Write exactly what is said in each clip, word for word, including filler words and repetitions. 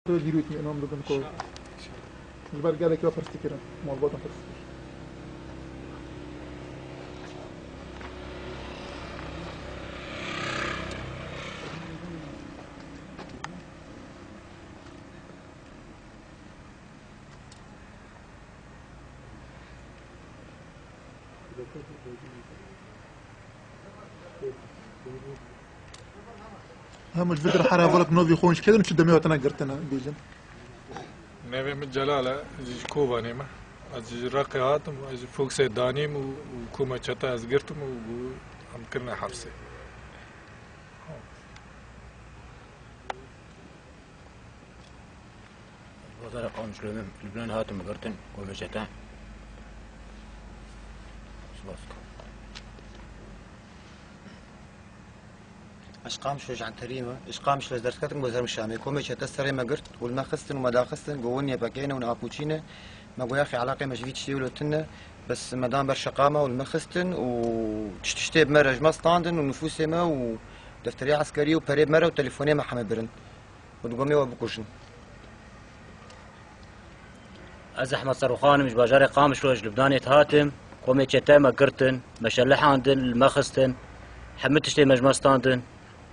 Dîrû îtmînan bibin ku ji ber gelekî we pirs dikirin, malbatan pirs dikirin. Hemû ji vê dir her hevalek novî xwe hûn ji kê din çi demê hatine girtine bêjin? Navê min Celal e, ez ji Kobanê me. Ez ji Reqê hatim, ez ji Foksê danîm û, û koma çete ez girtim û, û em kirine hepsê. Bazara Qamişlo me, Lubnan hatim girtin, komê çete. Spas. Ez Qamişlo ji Enterî me, ji Qamişlo ez derketim, gozerim Şamê. Komê çete serê me girt û li me xistin û me daxistin, go win Y P G ne û ne apûçî ne. Me go yaxê eleqê me ji vî tiştê wilo tune, bes me dan ber şeqa me û li me xistin û tişt tiştê bi me re ji me standin û nifûsê me û defterê eskerî û perê me re û telefonê me heme birin. Û digomê we bikujin. Ez Ehmed Serûxan im, ji bajarê Qamişlo ji Lubnanê dihatim. Komê çete me girtin, me şelihandin, li me xistin. Hemû tiştê me ji me standin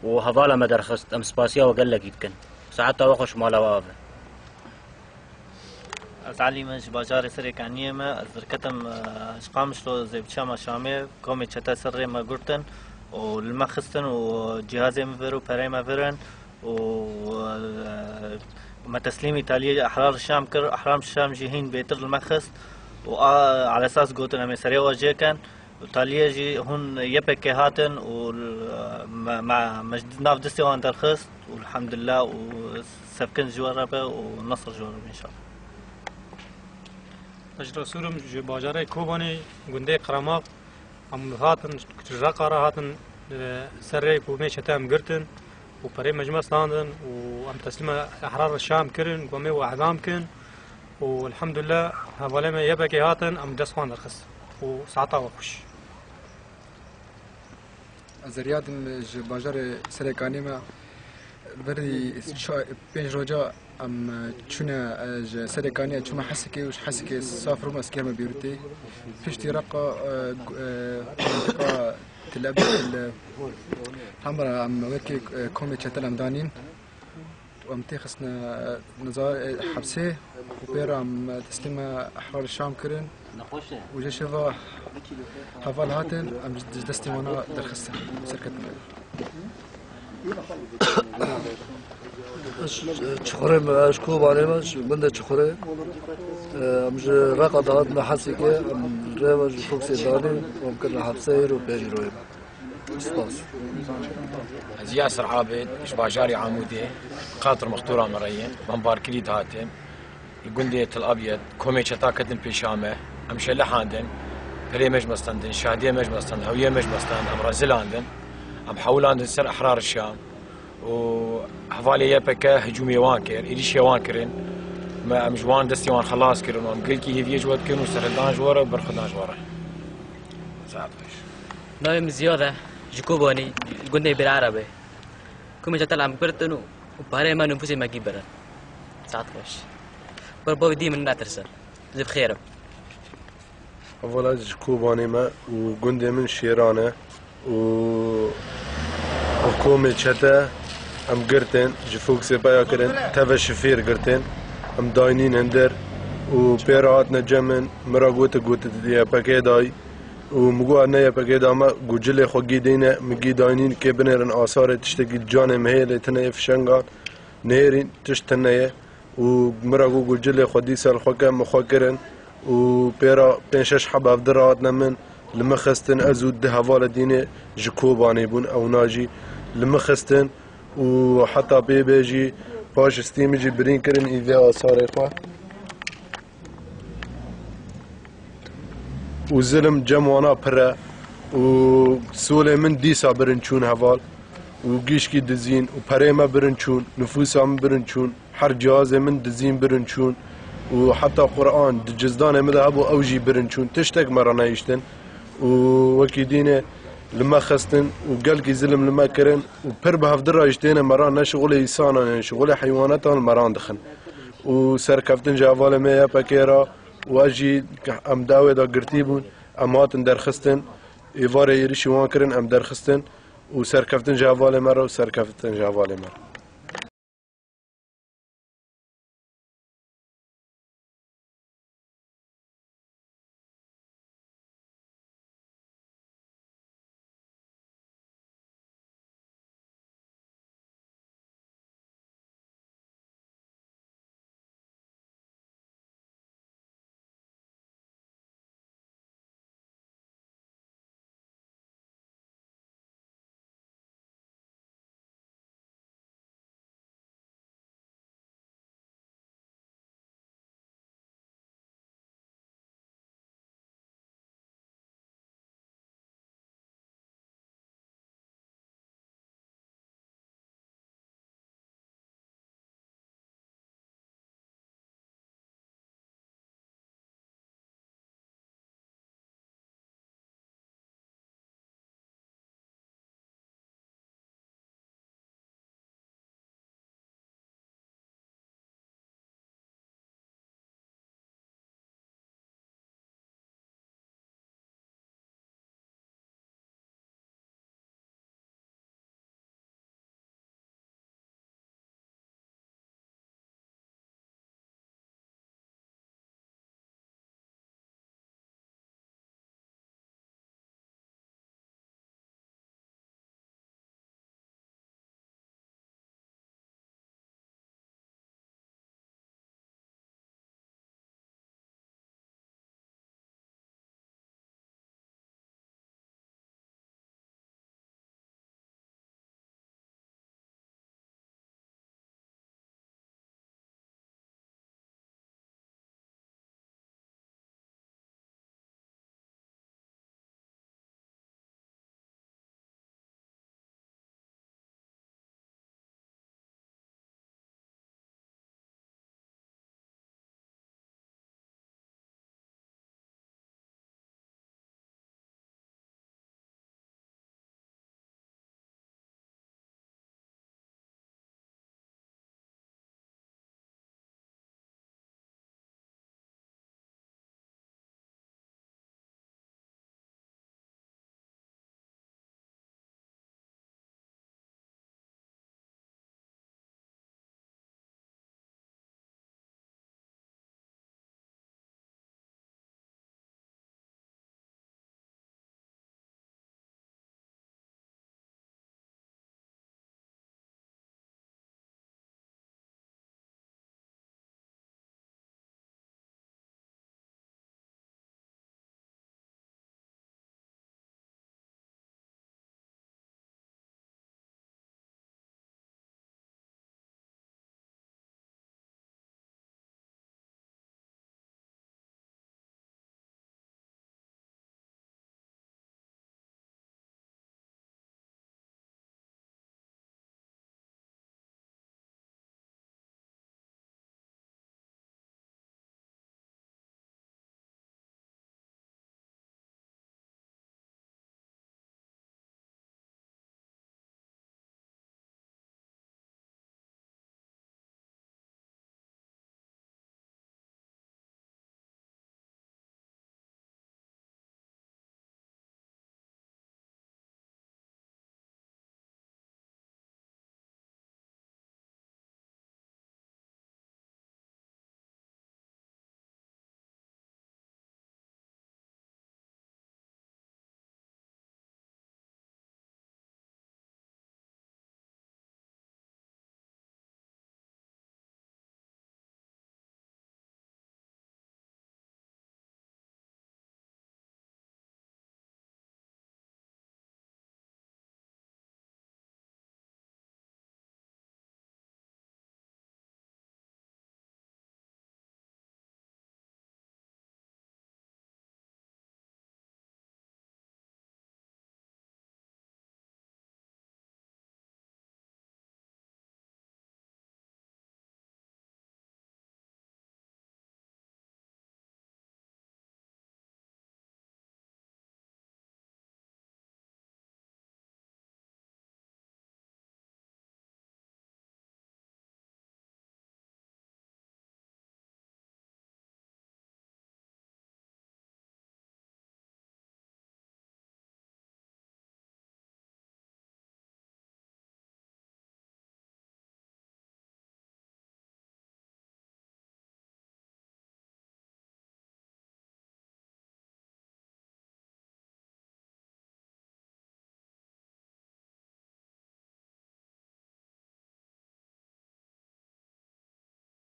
û hevala me derxist. Em spasiya we gelekî dikin. Saeta we xweş, mala we ave. Ez Elî me, ji bajarê Serêkaniyê me. Ez derketim, e, ji Qamişlo zê biçama Şamê. Komê çete serê me girtin û li me xistin û cihazê min vir û perê me virin. û, e, me teslîmî taliyê Ehrar Şam kir. Ehrar Şam jî hîn bêtir li me xist û a, alesas gotin em ê serê we jêkin. Û taliyê jî hûn Y P G hatin û, e, me, me, me ji nav destê wan derxist û elhamdulillah û sevkin ji we re be û nesr ji we re be înşallah. Ez ji Resûr im, ji bajarê Kobanê, gundê Qeremaq. Em hatin, ji Reqa re hatin, e, serê komê çete em girtin û perê me ji me standin û em teslîma Ehrar Şam kirin, ku em ê û ehdam kin û elhamdulillah hevalê me Y P G hatin, em dest xwe derxist û saeta we xweş. Ez Riyad im, ji bajarê Serêkanê me. Berî ça-, pênc roja em çûne, e, ji Serêkanê çûme Hesikê û ji Hesikê safir bûme ez kême Bêrûtê. Piştî Reqa, e, gu-, e, mintiqa Til Ebîd, Til, hemra em wekî, e, komê çetel em danîn. Em tê xistine, e, niza-, e, hepsê û pê re em teslîme Ehrar Şam kirin. Û ji şeva heval hatin, em ji destê wana derxistin, serketin. Ez, e, Çixurê me, ez ji Kobanê me, ji gundê Çixurê. E, em ji Reqa dihatin Hesikê, em rê me ji Foksê danî, em kirine hepsê, îro pêncî royê me. Spas. Ez Yasir Abid, ji bajarê Amûdê, Qatir Mextûra me re ye, me barkirî dihatim. Li gundê Til Abyed, komê çeta ketin pêşa me, em şelihandin, perê me ji me standin, şadiyê me ji me stand, hewiyê me ji me stand, em rezilandin, em hewlandin ser Ehrar Şam û hevalê Y P G hicûmê wan kir, êrîşê wan kirin. Me em ji wan destê wan xelas kirin û em gelkî hêviyê ji we dikin û serhildan ji we re û berxwedan ji we re. Saet xweş. Navê min Ziyad e, ji Kobanê, gundê Bir Erebê. Komê çetel em girtin û, û parê me nifûsê me gî birin. Saet xweş. Ber bavê dî min netirsin. Ez bi xêr im. Hevala ji Kobanê me û gundê min Şêran e û ev komê çete em girtin, ji Foksê peya kirin, teve şifêr girtin, em daynîn hindir û pê re hatine cem min, min re gotin, gotin, Y P G dayî. Û min got, ne Y P G da me, got, cilê xwe gî deyne, min gî daynîn, kê binêrin asarê, tiştekî li canê me heye, lê tune yê fişengan nêrîn, tişt tune ye. Û min re got, got, cilê xwe dîsa li xwe ke, min xwe kirin. Û pê re pênc şeş heb hevdir hatine min, li min xistin, ez û du hevalê dînê ji Kobanê bûn, ewna jî li min xistin. Û heta pê bê jî paşistî min jî birîn kirin, î vê asarê xwe. Û zilim cem wana pir e û solê min dîsa birin çûn heval û gişkî dizîn û perê me birin çûn, nifûsa min birin çûn, her cihazê min dizîn birin çûn û heta Quran di cizdanê min de hebû ew jî birin çûn. Tiştek me re nehiştin û wekî dînê Li me xistin û gelkî zilim li me kirin û pir bi hevdira jî têne me re, ne şixulê îsanan, ne şixulê heywanetan li me re dixin. Û serkeftin ji hevalê me Y P G re û ez jî em dawê de girtî bûn, em hatin derxistin, êvarê êrişî wan kirin, em derxistin û serkeftin ji hevalê me re û serkeftin ji hevalê me re.